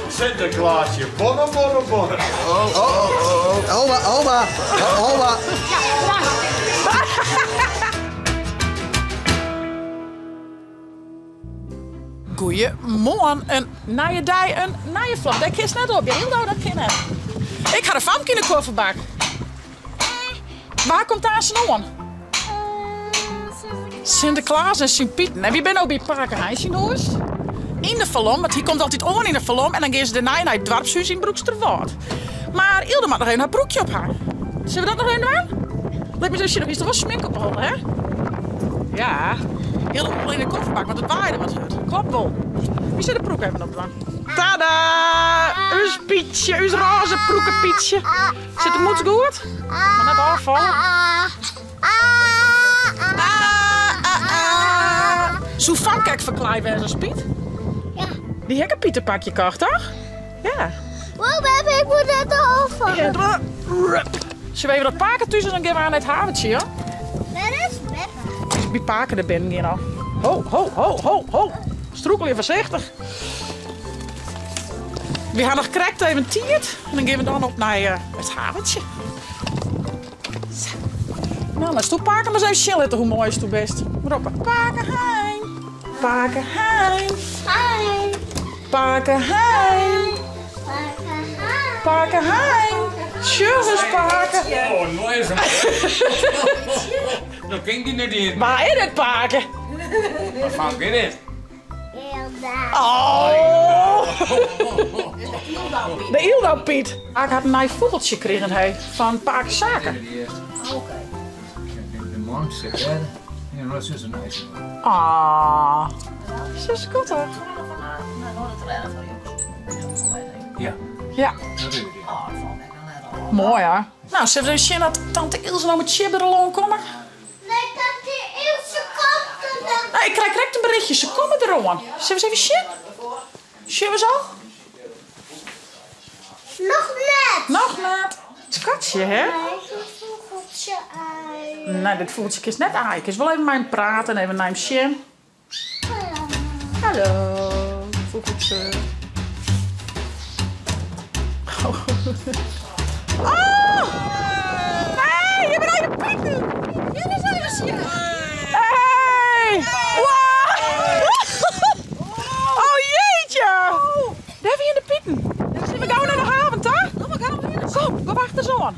Sinterklaasje, bonne, bonne, bonne. Oh, oh, oh, oh. Alma, Alma, Alma. Goeiemoarn, in nije dei, in nije vlog. Dêr kinst net op, ja Hildo, dat kin net. Ik ha de famke yn de kofferbak. Wa komt aansen oan? Sinteklaas en syn Pieten. En wy binne no by pake Hein syn hûs. Yn de Falom, want hy komt altyd oan yn de Falom en dan gean se dêrnei nei it doarpshûs yn Broeksterwâld. Mar Ylde moat noch even har broekje op ha. Sille we dat noch even dwaan? Lit my ris sjen, do hiest der wol smink op 'e holle, hè? Ja. Ylde wol yn de kofferbak, want it waaide wat hurd. Klopt wol. Wy sille de broek even opdwaan. Tada! Us Pietsje, ús rôze proekepietsje. Sit de mûts goed? Mar net ôffalle. Soe Famke ek ferklaaid wêze as Pyt? Ja. Dy ha ek in Piterpakje kocht, toch? Ja. Wow, beppe, ik moet net ôffalle. Zullen we even dat pake thús en dan gean we aan nei it haventje, joh? Wêr is beppe? Is by pake der binnen gean al. Ho, ho, ho, ho, ho. Strûkelje foarsichtich. Wy ha noch krekt even tiid en dan gean we dan op nei it haventje. No, moatst pake mar ris even sjen litte hoe moai ast bist. Roppe, pake Hein. Pake Hein. Hein. Pake Hein. Pake Hein. Pake Hein. Sjoch ris, pake. Oh, no is him. No kin ik dy net iens. Wa is dit, pake? Wat fan is dit? Oh! De Yldo Piet. Pake hat in nij fûgeltsje krigen hè, fan pake Sake. De man sit dêr. Ja, dat is in nice. Ah, zo schattig. Ja. Ja. Dat is het. Moai hè? Nou, zullen we even zien dat tante Ilse nou met Chip er al aankomen? Nee, tante Ilse komt er dan. Nou, ik krijg direct een berichtje, ze komen er aan. Zullen we eens even zien? Zullen we zo? Nog net. Nog net. Skatje, hè? Nee, het vogeltje uit. Nee, dit vogeltje is net aan. Ik is wel even met hem praten en even naar hem zien. Hallo, vogeltje. Oh. Oh! Hey, je bent al je pieten! Jullie zijn er zien. Hey! Wow! Oh jeetje! Daar ben je de pieten. Zullen we gauw naar de haven, toch? Kom maar, ga nog Kom, we wachten zo aan.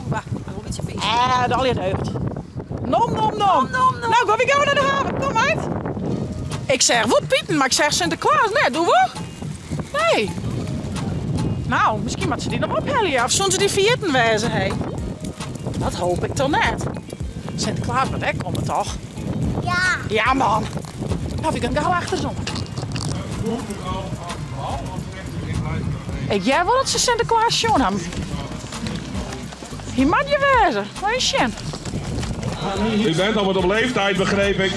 Wacht, een beetje feest. Eh, dat al je deugd. Nom, nom, nom. Nom, nom, nom. Nou, we gaan naar de haven. Kom uit. Ik zeg wel Pieten, maar ik zeg Sinterklaas. Nee, doen we? Nee. Nou, misschien moet ze die nog ophellen. Ja. Of zullen ze die vierten wezen, hé? Dat hoop ik toch net. Sinterklaas moet echt komen, toch? Ja. Ja, man. Nou, we gaan gauw achter zon. Ik jij wel dat ze Sinterklaas schon hebben. Hier mag je wezen. Wat is je? U bent al wat op leeftijd, begreep ik.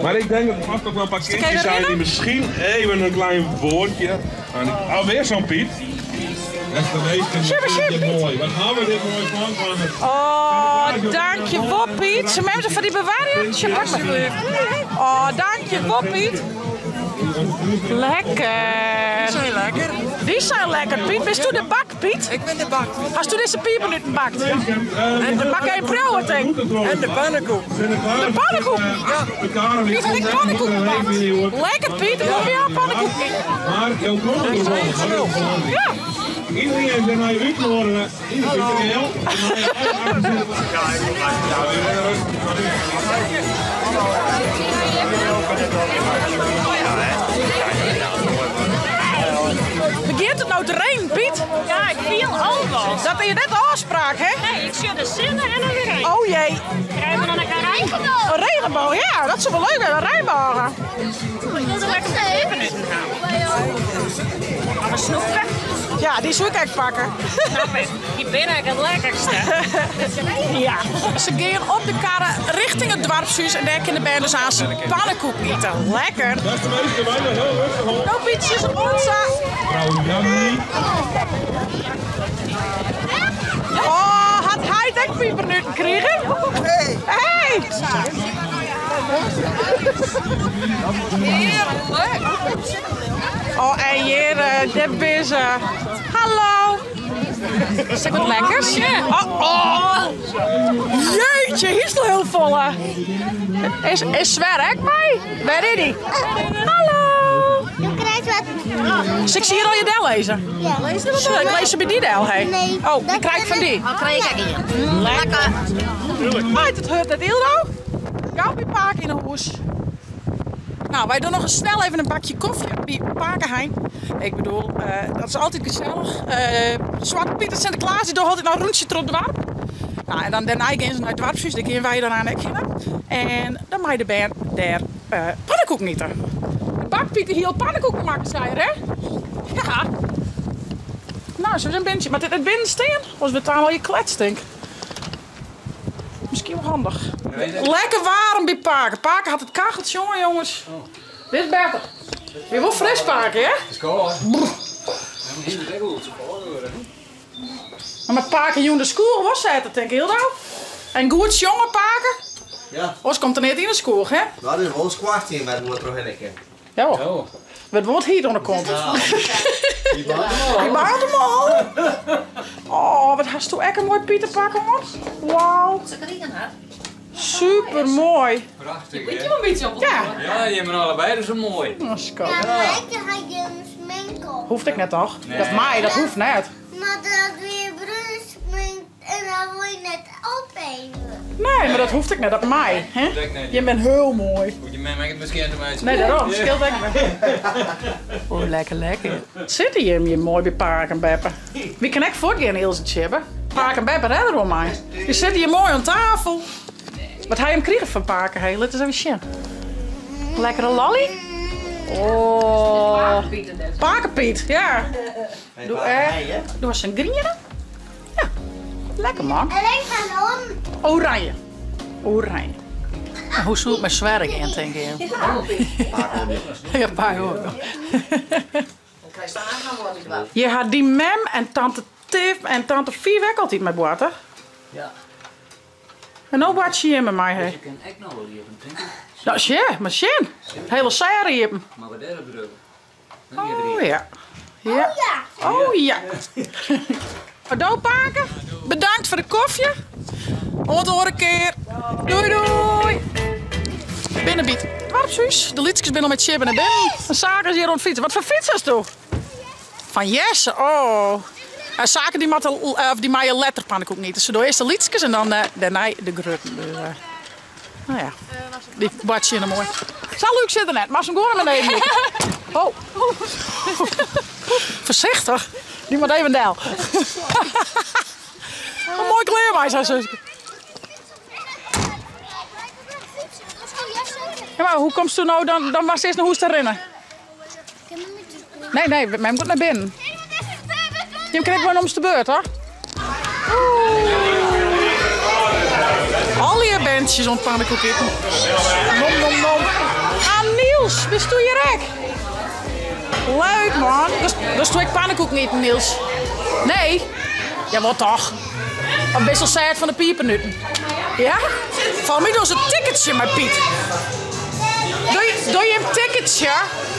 Maar ik denk dat er vast nog wel een paar kindjes zijn die misschien even een klein woordje. Alweer zo'n Piet. Beste meester, wat vind dit mooi. Wat gaan we dit mooi van van. Oh, dank je wel, Piet. Ze mensen van die bewaring. Ze pak maar. Oh, dank je wel, Piet. Lekker. Die zijn lekker. Die zijn lekker, Piet. Bist du de bak, Piet? Ik ben de bak. Hast du deze piepen bakt? En de bak een proeven, denk. En de pannenkoek. De pannenkoek? Ja. Piet had ik pannenkoek gebakt. Lekker, Piet. Ik wil weer een pannenkoek. Maar heel komt er wel. Ja. Iedereen heeft er naar je uitgenodigd. Hallo. Begint het nou te regenen, Piet? Ja, ik viel al wel. Dat is net de afspraak, hè? Nee, ik zie de zinnen en dan weer regen. Oh jee. Krijgen we dan een regenboog? Een regenboog, ja. Dat is wel leuk, een regenboog. Ik wilde lekker pepernoten gaan. Maar we snoepen. Ja, die zou ik echt pakken. Snap ik. Die ben ik het lekkerste. Ja. Ze gaan op de karren richting het dorpshuis en daar kunnen de band dus aan zijn pannenkoek eten. Lekker. Beste mensen, wij nog heel rustig hoor. Nou, Pietjes op onze. Mevrouw Jannie. Oh, had hij het echt piepernoten gekregen? Hey. Hey! Hearlik. Oh, en hjir, dêr binne se. Hallo. Is ek wat lekkers? Oh, oh. Jeetje, hier is al hiel folle. Is Swer ek mei? Wêr is dy? Hallo. Je krijgt wat. Sil ik se hjir al je dellizze? Ja. Sil ik lizze by dy del, hè? Nee. Oh, dy krij ik fan dy. Dan krij ik ek ien. Lekker. Meit, it hurdt net Ildo. Gau by pake yn 'e hûs. Nou, wy dogge noch snel even in bakje kofje by pake Hein. Ik bedoel, dat is altyd gesellich. Swarte Piet en Sinteklaas dy dogge altyd noch in rûntsje troch it doarp. Nou, en dan dêrnei gean se nei it doarpshús, dêr gean wy dan aan ek hinne. En dan meie de bern dêr pannekoeken ite. De bakpiten hie al pannekoeken makke, sei er, hè? Ja. Nou, se is in binnentsje. Moat dit net binnen stean? Oars wurdt it allegear klets, tink. Miskien wol handich. Lekker waarm by pake. Pake hat it kacheltsje oan, jonges. Dit is better. Wie wol fris, pake, hè? It is kâld. Maar moat pake jûn de skoech wol sette, tink ik, Hildo. En goed sjonge, pake. Ja. Oars komt der neat yn de skoech, hè? No, der is wol in skoarstien wêr't it trochhinne kin. Ja. Wurdt wol wat hyt oan de kont. Hy baarnt him al. Oh, wat hasto ek in moai pitepak oan. Wauw. Super moai. Prachtich, Liket wol in bytsje op Ja. Ja, jim binne allebei dus zo moai. Oh, skat. Ja, maar ik ga je smink op. Hoecht ek net toch? Nee. Dat mei, dat hoecht net. Maar dat weer bruin smink en dan wil je net opeten. Nee, mar dat hoecht ek net, dat mei. Hè? Dat net. Jim binne hiel moai. Goed, je mem ek it miskien te meitsjen. Nee, dêrom. Skeelt ek net. Oh, lekker, lekker. Sitte jim hjir moai by pake en beppe? Wy kinne ek fuortgean, Ilse en Tjibbe. Pake en beppe rêde der wol mei. Dy sitte hjir moai oan tafel. Wat ha jim krigen fan pake? Hey, lit ris even sjen. Lekkere lolly? Oh. Pake Piet, ja. Doe, doe was in griene. Ja, lekker man. Alleen van om. Oranje. Oranje. Hoe soe it mei Swerk gean, tink ik? Ja, pake ook. Je ha dyn mem en tante Tif en tante Fief ek altyd mei boarte. Ja. En no boartsje jimme mei, hè? Ik kin ek noch wol iepen, tink ik. Nou, sjen, mar sjen. Hele serre iepen. Mar we dêrop drukke. Dan giet er Oh iepen. ja. Ja. Oh ja. Ado pake. Bedankt foar de kofje. Oant de oare kear. Doei doei. Binnen by it doarpshús. De lytskes binne al mei Tjibbe nei binnen. En Sake is hjir oan it fytsen. Wat foar fyts hasto? Fan Jesse, oh. En Sake dy moat of dy meie letter pannekoeken ite. Se dogge earst de lytskes en dan dêrnei de grutten. Dus no ja, dy boartsje hinne moai. Sa lúks is er net, moatst him gewoan nei beneden lûke. Oh. Foarsichtich, dy moat even del. Wat moai klear mei sa'n suske. Ja, mar hoe komst do no dan, dan moatst earst nei hûs ta rinne. Nee, nee, mem komt nei binnen. Jim krije gewoan omste beurt, hoor. Allegear berntsjes oan it pannekoek iten. Nom, nom, nom. Ah, Niels, bisto hjir ek? Leuk, man. Dochsto ek pannekoeken iten, Niels? Nee? Ja, wat toch? Of bist al sêd fan de pipernuten? Ja? Foar my dogge se in ticketsje mei Piet. Doe je in ticketsje?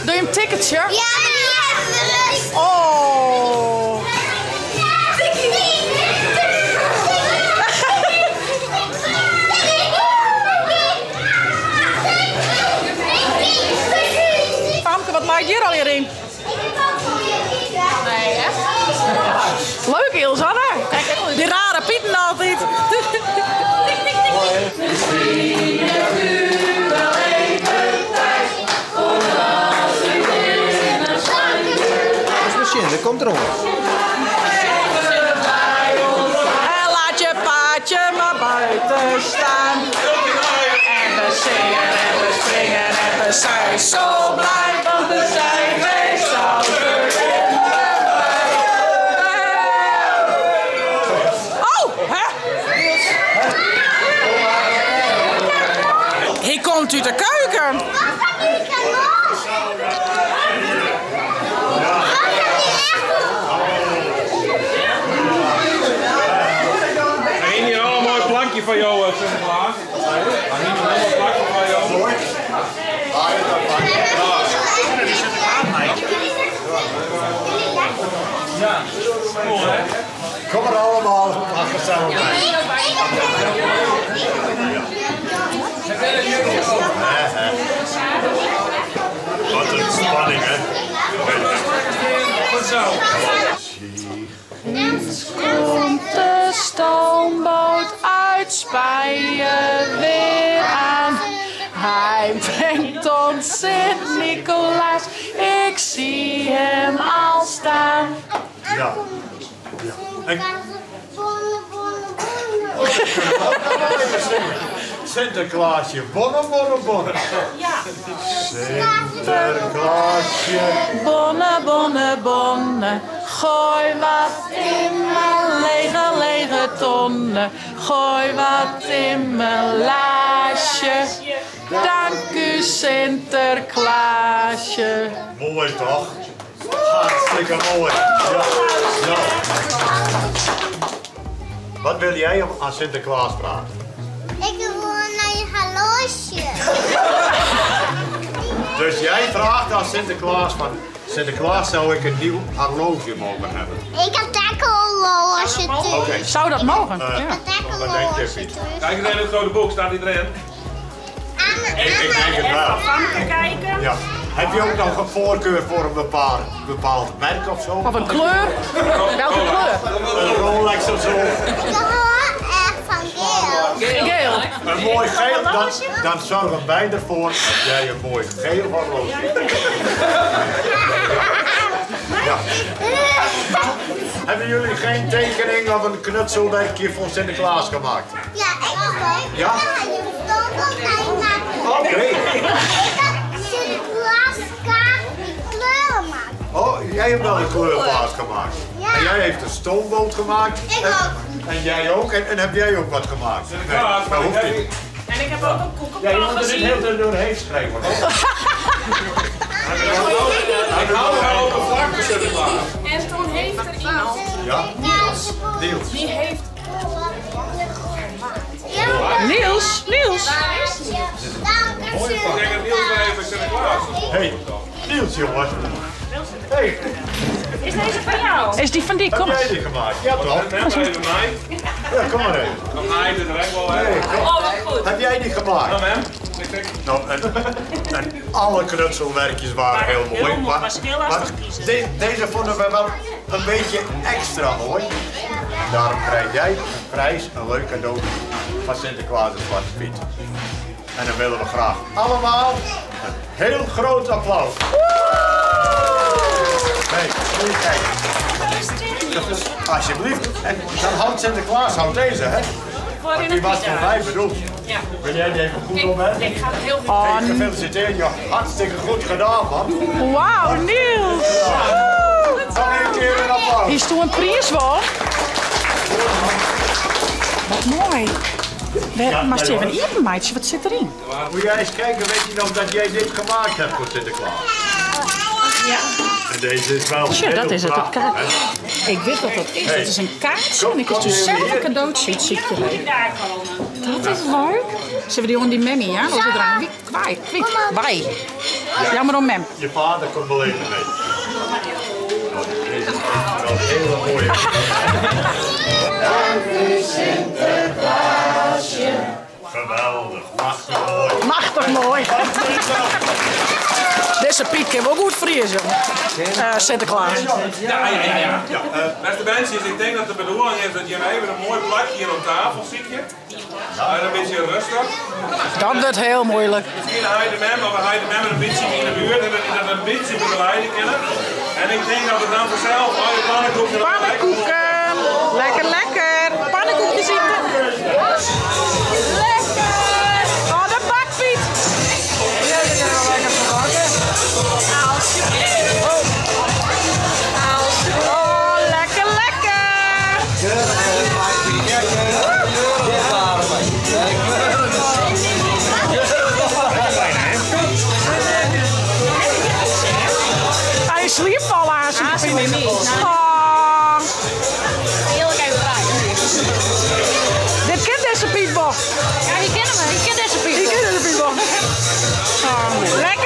Doe je in ticketsje? Ja, maar die hebben we rust. Oh. Famke, wat leit hjir allegear yn? Nee, hè? Leuk Ilse, hè? Die rare Pieten altyd. Ris mar sjen, der komt der oan. En laat je paardje maar buiten staan. En we zingen en we springen en we zijn zo blij, want er zijn geen zoute kinderen bij. Oh, hè? Hy komt út de keuken. Wat van die kanon? Wat van die echt? Hing hier al een moai plakje foar jo, Sinteklaas. Hing hier in moai plakje foar jo. Kom er allemaal, maar gezellig bij. Wat een spanning, hè? Goed zo. Komt de stoomboot uit Spanje weer aan. Hij brengt ons Sint-Nicolaas. Ik zie hem al staan. Ja. Ja. Sinterklaasje, bonne, bonne, bonne. Ja. Sinterklaasje. Bonne, bonne, bonne. Gooi wat in mijn lege, lege tonne. Gooi wat in mijn laasje. Dank u, Sinterklaasje. Mooi toch? Hartstikke mooi. Ja. Ja. Wat wil jij aan Sinterklaas vragen? Ik wil naar je horloge. Dus jij vraagt aan Sinterklaas van... Sinterklaas, zou ik een nieuw horloge mogen hebben? Ik heb daar een horloge thuis. Oké. Zou dat mogen? Ja. Ik heb daar een Wat denk je, horloge Piet? thuis. Kijk eens even in het grote boek, staat die erin? Ik denk het wel. Famke kijken. Ja. Heb je ook nog een voorkeur voor een bepaald merk of zo? Of een kleur? Welke kleur? Een Rolex of zo? Ik hou erg van geel. Geel. Een mooi geel, dan zorgen wij ervoor dat jij een mooi geel horloge hebt. Ja. Hebben jullie geen tekening of een knutselwerkje voor Sinterklaas gemaakt? Ja, ik ook. Ja? Ik ga je stoomboot maken. Oké. Ik heb Sinterklaas kaart die kleuren maken. Oh, jij hebt wel een kleurplaat gemaakt. Ja. En jij heeft een stoomboot gemaakt. Ik en, ook. En jij ook. En heb jij ook wat gemaakt? Nee, Sinterklaas, dat maar hoeft ik heb niet. En ik heb ook een Ja, je koekenpan moet er niet gezien. heel de doorheen schrijven. hoor. Ik hou wel op een vlakte, Sinterklaas. En toen heeft er iemand, Ja? Niels. die heeft... Niels, Niels. Waar is die? Ik denk dat Niels wel even Sinterklaas. Hey, Niels jongen. Hey, Is deze van jou? Is die van die? heb Kom jij eens. die gemaakt? Ja toch? Neem maar even mij. Ja, kom maar even. Dan naait het er echt wel, hè. Hey, kom. Oh, wat goed. Heb jij die gemaakt? Nou, mem. Ik denk, Nou, en alle knutselwerkjes waren heel mooi. Heel mooi, was heel lastig kiezen. Deze vonden we wel een beetje extra mooi. En daarom krijg jij een prijs, een leuk cadeau van Sinterklaas en Zwarte Piet. En dan willen we graag allemaal een heel groot applaus. Hey, moet je kijken. Alsjeblieft. En dan houdt Sinterklaas houdt deze, hè? Voor in Want die het was voor mij bedoeld. Ja. Wil jij die even goed opmerken? Ik ga het heel goed. Hey, gefeliciteerd, joh. Hartstikke goed gedaan, man. Wauw, Niels. Nog een keer een applaus. Hier is toen een prijs wel. Wat mooi. Maar nee, even hoor. even, meidje, wat zit erin? Moet jij eens kijken, weet je nog dat jij dit gemaakt hebt voor Sinterklaas? Ja. En deze is wel Tja, heel dat is het, het prachtig, kaart. hè? Ik weet wat dat is. Hey. Dat is een kaartje. Kom, En ik heb kom dus je zelf hier? een cadeautje uitziekje. Moet daar komen. Dat is leuk. Zullen we die jongen die memmy, ja? Of eraan? Wie? Kwaai, kwik, wij. Jammer om mem. Je vader komt wel even mee. Oh, deze is wel een hele mooie. Sinterklaasje. Geweldig, machtig mooi. Machtig mooi. Deze Piet kan wel goed vriezen. Sinterklaas. Ja. Beste mensen, ik denk dat de bedoeling is dat je even een mooi plakje hier op tafel ziet. Je. En een beetje rustig. Dat wordt heel moeilijk. Misschien hij de mem of hij de mem een beetje in de buurt en dat die dat een beetje begeleiden kunnen. En ik denk dat we dan vanzelf al je pannenkoeken... Pannenkoeken. Lekker, lekker. Pannenkoekjes eten. Lekker. Oh, de bakpiet. Ja, dat kan wel lekker verbakken. Oh. Oh, lekker, lekker. Hij sliep al aan zijn Oh. Heerlijk even vragen. Dit kent deze Pietbok. Ja, die kennen we. Die kent deze Piet. Die kent deze Pietbok. Oh, lekker.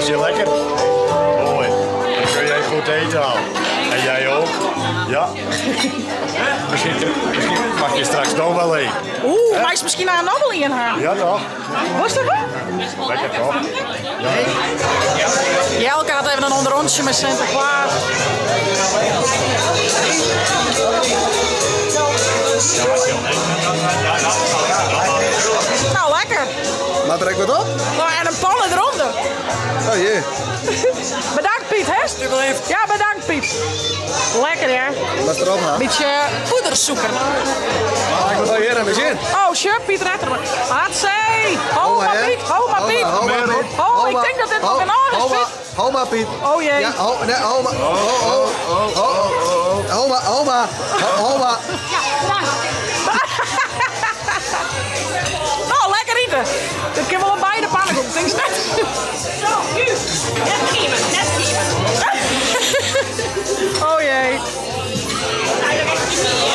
Is die lekker? Mooi. Dan kun jij goed eten al. En jij ook? Ja. Misschien, misschien mag je straks nog wel een. Oeh, maar is misschien aan een nobel in haar. Ja toch? Was dat wel? Lekker toch? Jelke had even een onderonsje met Sinterklaas. Nou, lekker. Maar trek wat op? Nou, en een pannen eronder. Oh jee. Bedankt Piet, hè? Ja, bedankt Piet. Lekker, hè? Laat erop, hè. Beetje poedersuiker. Oh hier, een beetje. Oh, sure, Piet redt er. Hatzee! Ho maar hè. Piet, ho maar Piet. Ho maar Piet. Oh, ik denk dat dit nog een oor is, Piet. Ho maar Piet. Oh jee. Ja, ho, nee, ho maar. Ho, ho, ho, ho. Ho maar, ho maar. Ho, ho maar. Nou, lekker eten. Dit kan wel op beide pannenkoek, denk je net? Zo, nu. Net kiemen, net kiemen. Oh jee. Nou, dat is niet,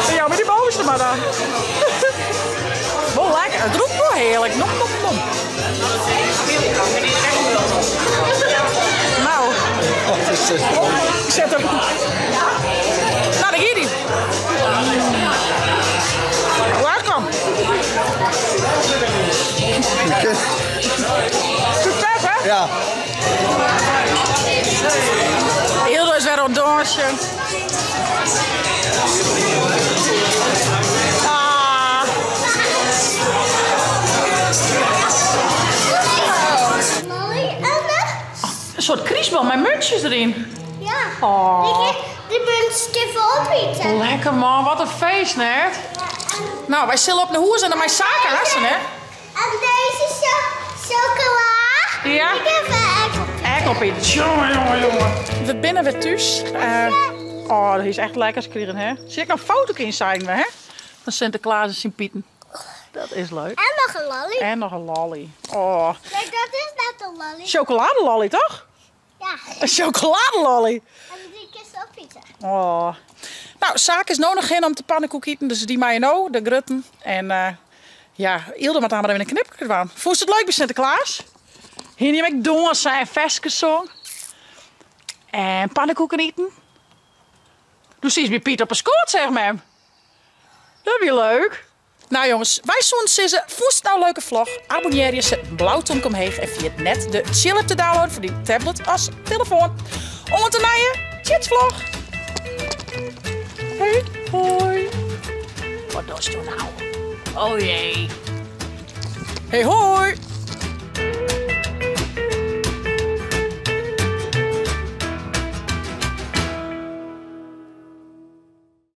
hè? Ja, maar die bovenste maar dan. Wel lekker. Het roept wel heerlijk. Nom, nom, nom. Nou, ik zet hem. Nou, daar gaat hij. Lekker. Succes, hè? Ja. Hildo is weer aan het dansje. Ah. Mooi, Anne. Een soort kriesbal met muntjes erin. Ja. Oh. Ik de muntjes even opeten. Lekker man, wat een feest net. Nou, wij zullen op de hoer zijn en mijn zaken hassen, hè? En deze chocola. Ja. Ik heb een Ekkelpiet. Jongen, jongen, jongen. We binnen weer thuis. Oh, dat is echt lekker skrieren, hè? Zie ik nog een foto in zijn we, hè? Van Sinterklaas en Sint-Pieten. Dat is leuk. En nog een lolly. En nog een lolly. Oh. Nee, dat is net een lolly. Chocoladelolly, toch? Ja. Een chocoladelolly. En die kun je opeten. Oh. Nou, zaak is nou nog geen om te pannenkoek eten, dus die mij nou, de grutten. En ja, Ilde moet daar maar even een knipje aan. Vond je het leuk bij Sinterklaas? Hier neem ik dons en veskensong. En pannenkoeken eten. Doe ze bij Piet op een skoot, zeg maar. Dat is leuk. Nou jongens, wij zoen sissen. Vond het nou een leuke vlog? Abonneer je, zet een blauw tomk omheen en via het net de chill app te downloaden voor die tablet als telefoon. Om te naaien, chitsvlog. Hey, hoi. Wat doe je nou? Oh jee. Hey, hoi.